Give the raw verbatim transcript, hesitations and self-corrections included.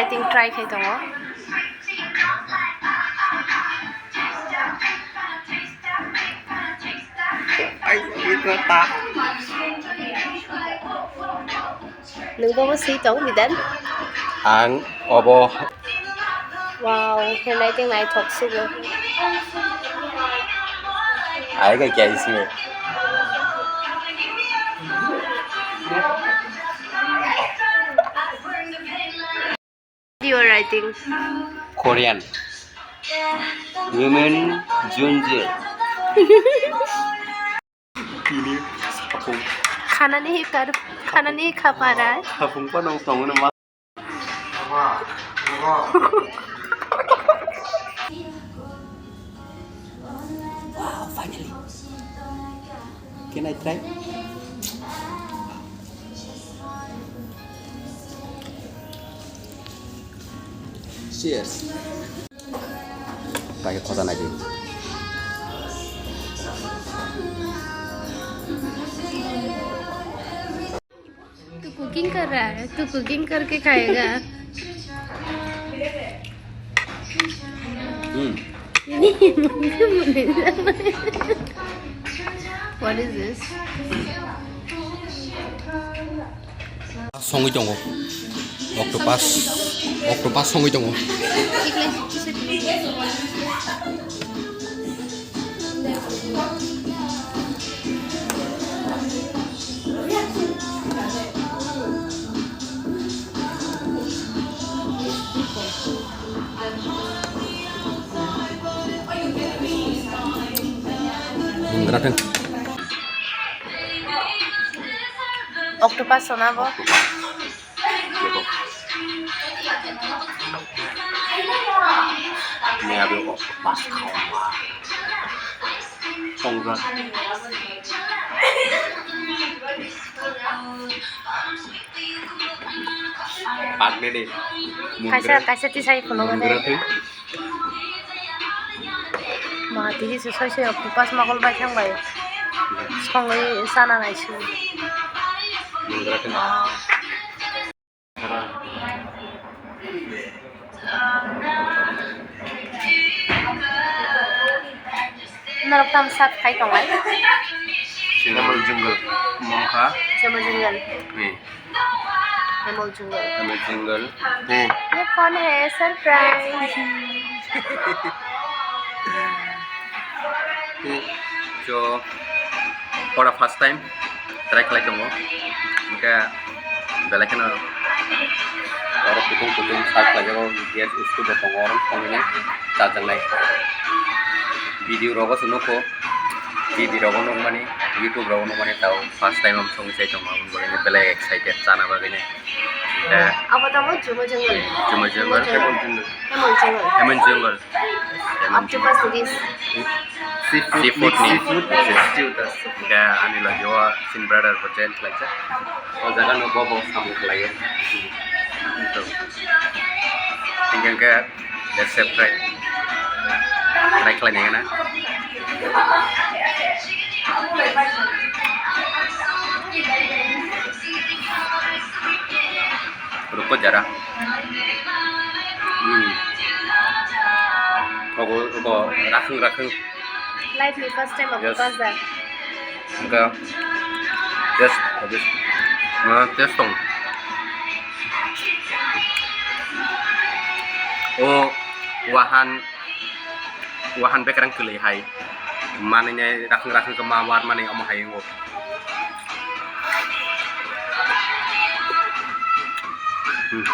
I think try khai tongo. Nung bobo si tong, Bidan? Ang obo. Wow, khe naiting naithok sugo. Ai ga kya isme? You are writing. Korean. Women Junjil. Ini sapung. Khanani hikar, khanani khapara. Sapung pa nong tong na ma. Wow, finally. Can I try? Cheers. Pakai khoda nai di. तू कुकिंग कर रहा है, तू कुकिंग करके खाएगा। Hmm. What is this? Songwi tongo. Octopus. Octopus songwi tongo. Octopus sona bo. Ni abi octopus khawa. Songkha. Pakne de. Kaisa, kaisa tisai phunukgo de. Mundra thwi. Ma tini se soi soi octopus mogol bai thang bai. Songwi chana naising. Mundra thwi. Norok tam sak khai tonglai. Camel jungle. Mongkha. Camel jungle. Ni. Camel jungle. Camel jungle. Ni. Ye kaun hai surprise? Ni. So, for the first time. Try khlai tongo. Hwnkhe belai kheno oro kutung kutung sak khlaijago, gas stove bo tongo, oro songwi chajaknai. Video rogo se nukho, T V rogo nukmani, YouTube rogo nukmani, tao first time ang songwi chai tongo, aboni bagwi belai excited chana bagwi. Abo tamo Jumo Jungle. Jumo Jungle. Jumo Jungle. Hemon Jungle. Hemon Jungle. Hemon Jungle. Octopus this. Seafood. Seafood ni. Seafood. Hwnkhe ani logi o chini brother bo join khlaijak. O jaga no bo bo samung khlaio. Hwnkhe hwnkhe let's subscribe. Like khlainai gana. Ruko jara. Hmm. Obo, obo, rakhwng, rakhwng. Life ni first time of. Yes. Octopus da. Hwnkhe, yes, obvious. Ma, test tong. O, wahan. Wahan bekerang kwlwi hai manwi nai rakhwng rakhwng khe ma warmani omo hai wngo. Hmm.